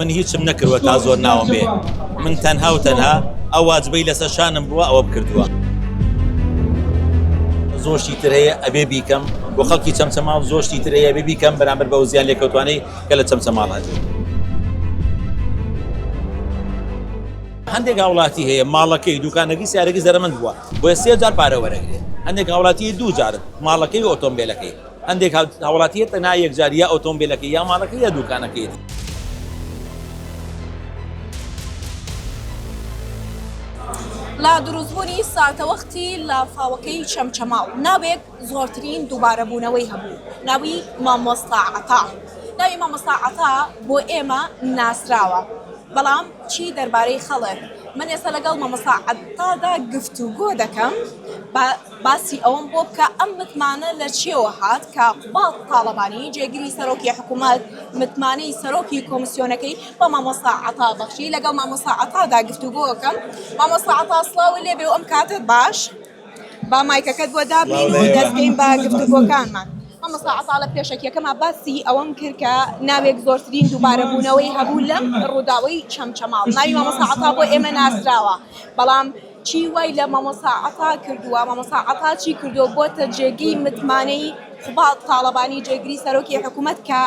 من هیچم نەکردوە تا زۆر ناوم بێ من تەنها و تەنها ئەو واجبەی لەسەر شانم بووە ئەوەم کردووە. زۆر شتی تر هەیە ئەبێ بیکەم بۆ خەڵکی چەمچەماڵ زۆر شتی تر هەیە ئەبێ بیکەم بەرامبەر بەو زیان لێکەوتوانەی کە لە چەمچەماڵ هەن. هەندێک هاوڵاتی هەیە ماڵەکەی دوکانەکەی سیارەکەی زەرەمەند بووە بۆیە سێ جار پارە وەرەگرێ هەندێک هاوڵاتی دوو جار ماڵەکەی و ئۆتۆمبیلەکەی هەندێک هاوڵاتی هەیە تەنها یەک جار یا ئۆتۆمبیلەکەی یا ماڵەکەی یا دوکانەکەی. لە دروستبوونی ساتەوەختی لافاوەکەی چەمچەماڵ ناوێک زۆرترین دووبارەبوونەوەی هەبوو ناوی مامۆستا عەتا ناوی مامۆستا عەتا بۆ ئێمە ناسراوە بەڵام چی دەربارەی خەڵک من ئێستا لەگەڵ مامۆستا عەتادا گفتوگۆ دەکەم با باسی ئەوەم بۆ بکە ئەم متمانە لە چیەوە هات کە قوباد تاڵەبانی جێگری سەرۆکی حکوومەت متمانەی سەرۆکی کۆمسیۆنەکەی بە مامۆستا عەتا بەخشی لەگەڵ مامۆستا عەتادا گفتوگۆکەم مامۆستا عەتا سڵاوت لێبێ و ئەم کاتت باش با مایکەکەت بۆ دابنێین و دەستکەین بە گفتوگۆکانمان. مامۆستا عەتا لە پێشەکیەکەما باسی ئەوەم کرد کە ناوێک زۆرترین دووبارەبوونەوەی هەبوو لەم ڕووداوەی چەمچەماڵ ناوی مامۆستا عەتا بۆ ئێمە ناسراوە بەڵام چی وای لە مامۆستا عەتا کردووە مامۆستا عەتا چی کردووە بۆتە جێگەی متمانەی قوباد تاڵەبانی جێگری سەرۆکی حکوومەت کە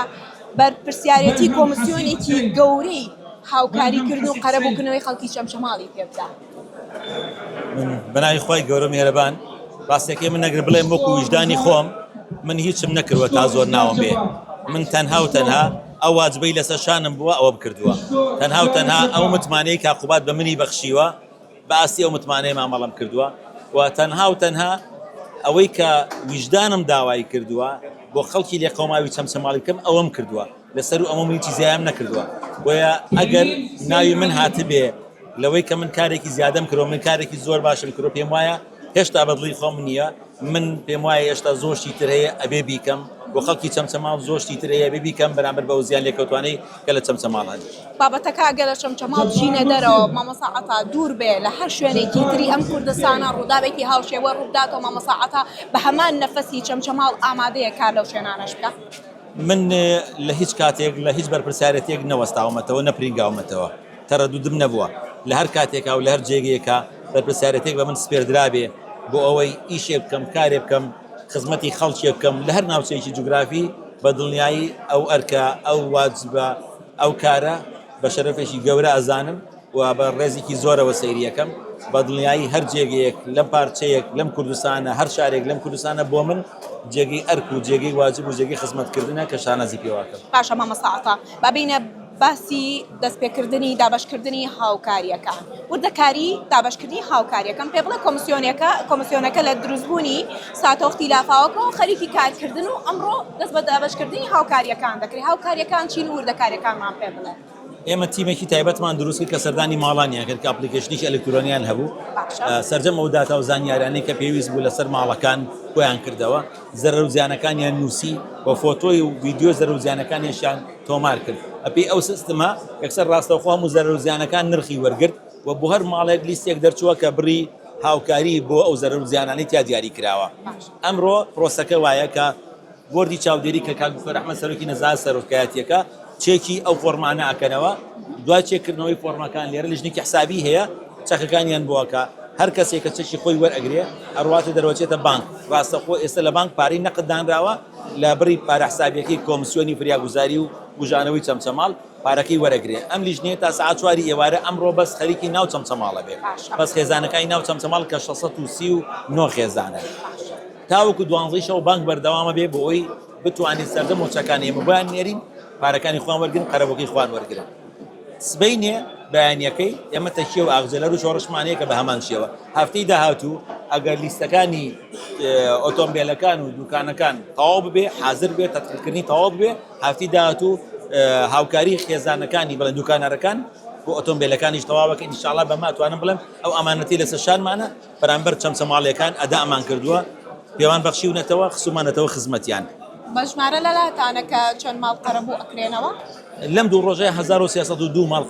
بەرپرسیارێتی کۆمسیۆنێکی گەورەی هاوکاریکردن و قەرەبووکردنەوەی خەڵکی چەمچەماڵی پێ بدا. من بەناوی خوای گەورە میهرەبان ڕاستەکەی من نەگر بڵێم وەکو ویژدانی خۆم من هیچم نەکردوە تا زۆر ناوم بێ من تەنها و تەنها ئەو واجبەی لەسەر شانم بووە ئەوەم کردووە تەنها و تەنها ئەو متمانەی کاک قوباد بە منی بەخشیوە بە ئاستی ئەو متمانەیە مامەڵەم کردووە و تەنها و تەنها ئەوەی کە ویژدانم داوای کردووە بۆ خەڵکی لێقەوماوی چەمچەماڵی بکەم ئەوەم کردووە لەسەر و ئەمە من هیچی زیایم نەکردووە بۆیە ئەگەر ناوی من هاتبێ لەوەی کە من کارێکی زیادەم کردوە من کارێکی زۆر باشم کردوە پێم وایە هێشتا بەدڵی خۆم نییە من پێم وایە هێشتا زۆر شتی تر هەیە ئەبێ بیکەم بۆ خەڵکی چەمچەماڵ زۆر شتی تر هەیە ئەبێ بیکەم بەرامبەر بەو زیان لێکەوتوانەی کە لە چەمچەماڵ هەن. بابەتەکە ئەگەر لە چەمچەماڵ بچینە دەرەوە مامۆستا عەتا دوور بێ لە هەر شوێنێکی تری ئەم کوردستانە ڕووداوێکی هاوشێوە ڕووبداتەوە مامۆستا عەتا بە هەمان نەفەسی چەمچەماڵ ئامادەیە کار لەو شوێنانەش بکا. من لە هیچ کاتێک لە هیچ بەرپرسیارێتیەک نەوەستاومەتەوە نەپرینگاومەتەوە تەرەدودم نەبووە لە هەر کاتێکا و لە هەر جێگەیەکا بەرپرسیارێتێک بە من سپێردرابێ بۆ ئەوەی ئیشێک بکەم کارێ بکەم خزمەتی خەڵکێ بکەم لە هەر ناوچەیەکی جوگرافی بە دڵنیایی ئەو ئەرکە ئەو واجبە ئەو کارە بە شەرەفێکی گەورە ئەزانم و بە ڕێزێکی زۆرەوە سەیری ئەکەم، بە دڵنیایی هەر جێگەیەک لەم پارچەیەک لەم کوردستانە، هەر شارێک لەم کوردستانە بۆ من جێگەی ئەرک و جێگەی واجب و جێگەی خزمەتکردنە کە شانازی پێوە ئەکەم. باشە مامۆستا عەتا، با بێینە باسی دەستپێکردنی دابەشکردنی هاوکارییەکان، وردەکاری دابەشکردنی هاوکارییەکان پێ بڵێ کۆمسیۆنەکە کۆمسیۆنەکە لە دروستبوونی ساتەوەختی لافاوەکەوە خەریکی کارکردن و ئەمڕۆ دەست بە دابەشکردنی هاوکارییەکان دەکرێت، هاوکارییەکان چین و وردەکارییەکانمان پێ بڵێ. ئێمە تیمێکی تایبەتمان دروست کرد کە سەردانی ماڵانیان کرد کە application ێکی ئەلکترۆنیان هەبوو سەرجەم ئەو داتا و زانیارانەی کە پێویست بوو لەسەر ماڵەکان کۆیان کردەوە زەرەر و زیانەکانیان نووسی و فۆتۆی و ڤیدیۆ زەرەر و زیانەکانیشیان تۆمار کرد ئەپی ئەو سیستمە یەکسەر ڕاستەوخۆ هەموو زەرەر و زیانەکان نرخی وەرگرت و بۆ هەر ماڵێک لیستێک دەرچووە کە بڕی هاوکاری بۆ ئەو زەرەر و زیانانەی تیا دیاری کراوە ئەمڕۆ پرۆسەکە وایە کە بۆردی چاودێری کە کاک دکتۆر ئەحمەد سەرۆکی نەزاهە سەرۆکایەتیەکە چێکی ئەو فۆرمانە ئەکەنەوە دوای چێکردنەوەی فۆرمەکان لێرە لیژنێکی حسابی هەیە چەکەکانیان بۆ ئەکا هەر کەسێک کە چەکی خۆی وەرئەگرێ ئەڕواتە دەرەوەچێتە بانک ڕاستەخۆ ئێستا لە بانک پارەی نەقد دانراوە لە بڕی پارە حسابیەکەی کۆمسیۆنی فریاگوزاری و بوژانەوەی چەمچەماڵ پارەکەی وەرەگرێ ئەم لیژنەیە تا سەعات چواری ئێوارە ئەمڕۆ بەس خەریکی ناو چەمچەماڵە بێ بەس خێزانەکانی ناو چەمچەماڵ کە 639 خێزانە تاوەکو دوانزەی شەو بانک بەردەوامە بێ بۆ ئەوەی بتوانین سەرجەم مووچەکانی ئێمە بۆیان نێرین پارەکانی خۆیان وەرگرن قەرەبووەکەی خۆیان وەرگرن سبەینێ بەیانیەکەی ئێمە تەکیە و ئاغجەلەر و شۆڕشمان هەیە کە بە هەمان شێوە هەفتەی داهاتوو ئەگەر لیستەکانی ئۆتۆمبیلەکان و دوکانەکان تەواو ببێ حاضر بێ تەتقیقکردنی تەواو ببێ هەفتی داهاتوو هاوکاری خێزانەکانی بڵێن دوکانارەکان بۆ ئۆتۆمبیلەکانیش تەواوەکە ئینشاءاللە بەمە ئەتوانم بڵێم ئەو ئەمانەتی لەسەر شانمانە بەرامبەر چەمچەماڵیەکان ئەدامان کردووە، پێمان بەخشیونەتەوە، خسومانەتەوە خزمەتیان. بە ژمارە لەلاتانە کە چەند ماڵ قەرەبوو ئەکرێنەوە؟ لەم دوو ڕۆژەی 1302 ماڵ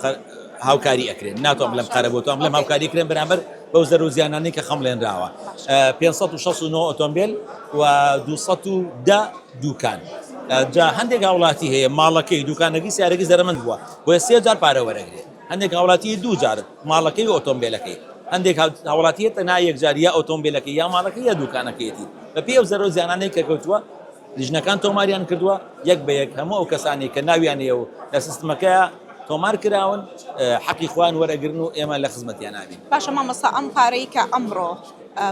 هاوکاری ئەکرێن، ناتوانم بڵێم قەرەبوو، ئەتوانم بڵێم هاوکاری ئەکرێن بەرامبەر بەو زەرەر و زیانانەی کە خەمڵێنراوە، 569 ئۆتۆمبێل و 210 دووکان. جا هەندێک هاوڵاتی هەیە ماڵەکەی دوکانەکەی سیارەکەی زەرەمەند بووە بۆیە سێ جار پارە وەرەگرێ هەندێک هاوڵاتی دوو جار ماڵەکەی و ئۆتۆمبیلەکەی هەندێک هاوڵاتی هەیە تەنها یەک جار یا ئۆتۆمبیلەکەی یا ماڵەکەی یا دوکانەکەیەتی بەپێی ئەو زەرەر و زیانانەی کە کەوتووە لیژنەکان تۆماریان کردووە یەک بە یەک هەموو ئەو کەسانەی کە ناویان هەیە و لە سیستمەکەیا تۆمار کراون حەقی خۆیان وەرەگرن و ئێمە لە خزمەتیان نابین. باشە مامۆستا ئەم پارەی کە ئەمڕۆ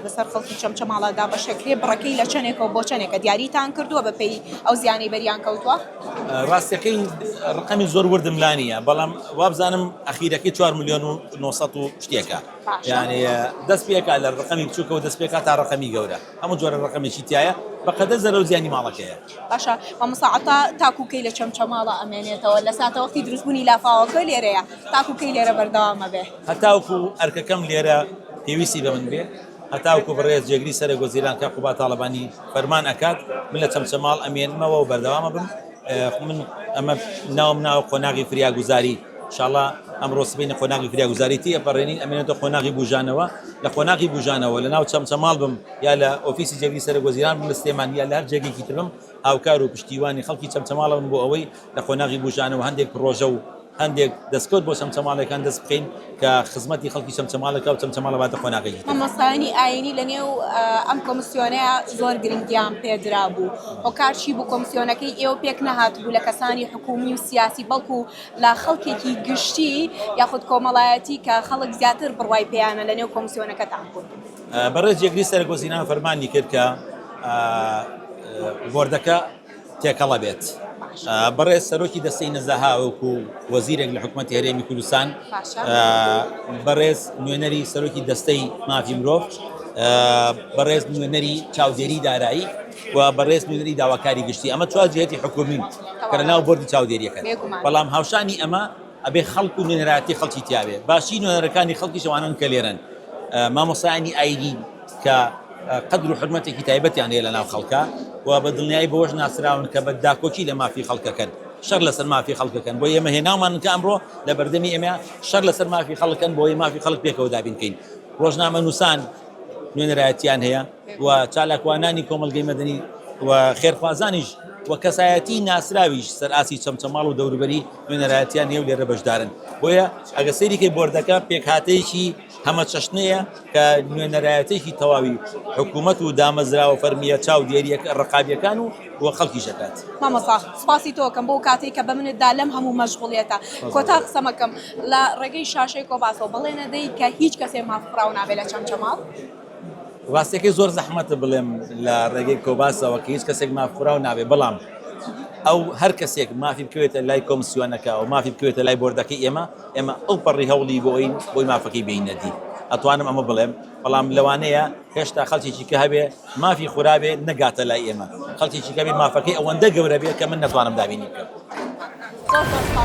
بەسەر خەڵکی چەمچەماڵە دابەشەکرێ بڕەکەی لە چەنێکەوە بۆ چەنێکە دیاریتان کردووە بەپێی ئەو زیانەی بەریان کەوتووە؟ ڕاستەکەی ڕقەمی زۆر وردم لا نییە بەڵام وابزانم ئەخیرەکەی 4 ملیۆن و 900 و شتێکە یعنی دەست پێکا لە ڕقەمی بچووکەوە دەست پێکا تا ڕقەمی گەورە هەموو جۆرە ڕقەمێکی تایە بەقەدەر زەرەر و زیانی ماڵەکەیە. باشە مامۆستا عەتا تاکو کەی لە چەمچەماڵە ئەمێنێتەوە لە ساتەوەختی دروستبوونی لافاوەکە لێرەیە تاکو کەی لێرە بەردەوام ئەبێ؟ هەتاوەکو ئەرکەکەم لێرە پێویستی بە من بێ، هەتاوەکو بەڕێز جێگری سەرەک وەزیران کاک قوباد تاڵەبانی فەرمان ئەکات من لە چەمچەماڵ ئەمێنمەوە و بەردەوام ئەبم. من ئەمە ناوم ناوە قۆناغی فریاگوزاری، ئینشاڵا ئەمڕۆ سبەینێ قۆناغی فریاگوزاری تێئەپەڕێنین ئەمێنێتە قۆناغی بوژانەوە، لە قۆناغی بوژانەوە لە ناو چەمچەماڵ بم یا لە ئۆفیسی جێگری سەرەک وەزیران بم لە سلێمانی یا لە هەر جێگەیەکی تر بم هاوکار و پشتیوانی خەڵکی چەمچەماڵە بم بۆ ئەوەی لە قۆناغی بوژانەوە هەندێک پڕۆژە و هەندێک دەستکەوت بۆ چەمچەماڵەکان دەست بخەین کە خزمەتی خەڵکی چەمچەماڵەکە و چەمچەماڵە باتە قۆناغێکی تر. مامۆستایانی ئایینی لە نێو ئەم کۆمسیۆنەیا زۆر گرنگیان پێدرابوو، هۆکار چی بوو کۆمسیۆنەکەی ئێوە پێک نەهاتبوو لە کەسانی حکوومی و سیاسی بەڵکو لە خەڵکێکی گشتی یاخود کۆمەڵایەتی کە خەڵک زیاتر بڕوای پێیانە لە نێو کۆمسیۆنەکەتان بوون؟ بەڕێز جێگری سەرەکوەزیران فەرمانی کرد کە بۆردەکە تێکەڵە بێت. بەڕێز سەرۆکی دەستەی نەزاهە وەکو وەزیرێک لە حکوومەتی هەرێمی کوردستان، بەڕێز نوێنەری سەرۆکی دەستەی مافی مرۆڤ، بەڕێز نوێنەری چاودێری دارایی و بەڕێز نوێنەری داواکاری گشتی، ئەمە چوار جهتی حکوومین کە لە ناو بۆردی چاودێریەکەن. بەڵام هاوشانی ئەمە ئەبێ خەڵک و نوێنەرایەتی خەڵکی تیابێ. باشی نوێنەرەکانی خەڵکیش ئەوانەن کە لێرەن، مامۆستایانی ئایینی کە قەدر و حورمەتێکی تایبەتیان هەیە لەناو خەڵکا و بە دڵنیایی بەوەش ناسراون کە بە داکۆکی لە مافی خەڵکەکەن، شەڕ لەسەر مافی خەڵکەکەن. بۆیە ئێمە هێناومانن کە ئەمڕۆ لە بەردەمی ئێمە شەڕ لەسەر مافی خەڵکەن بۆیە مافی خەڵک پێکەوە دابین کەین. ڕۆژنامەنووسان نوێنەرایەتیان هەیە و چالاکوانانی کۆمەڵگەی مەدەنی و خێرخوازانیش و کەسایەتی ناسراویش سەر ئاستی چەمچەماڵ و دەوروبەری نوێنەرایەتیان هەیە و لێرە بەشدارن. بۆیە ئەگەر سەیری کەی بۆردەکە پێکهاتەیەکی هەمەچەشنەیە کە نوێنەرایەتێکی تەواوی حکوومەت و دامەزراوە فەرمییە چاودێرییە ڕقابییەکان و و خەڵکیش دەکات. مامۆستا سوپاسی تۆ ئەکەم بۆ کاتەی کە بە منت دا لەم هەموو مەشغوڵیەتە. کۆتا قسەم ئەکەم لە ڕێگەی شاشەی کۆباسەوە بەڵێن ئەدەی کە هیچ کەسێ مافخوراو نابێ لە چەمچەماڵ؟ ڕاستیەکەی زۆر زەحمەتە بڵێم لە ڕێگەی کۆباسەوە کە هیچ کەسێک مافخوراو نابێ بەڵام ئەو هەر کەسێک مافی بکەوێتە لای کۆمسیۆنەکە و مافی بکەوێتە لای بۆردەکەی ئێمە ئێمە ئەو پەڕی هەوڵی بۆین بۆی مافەکەی بێینە دی ئەتوانم ئەمە بڵێم بەڵام لەوانەیە هێشتا خەڵکێکی کە هەبێ مافی خورابێ نەگاتە لای ئێمە خەڵکێکی کە بێ مافەکەی ئەوەندە گەورە بێ کە من نەتوانم دابینی بکەم. زۆر زۆر سپاس.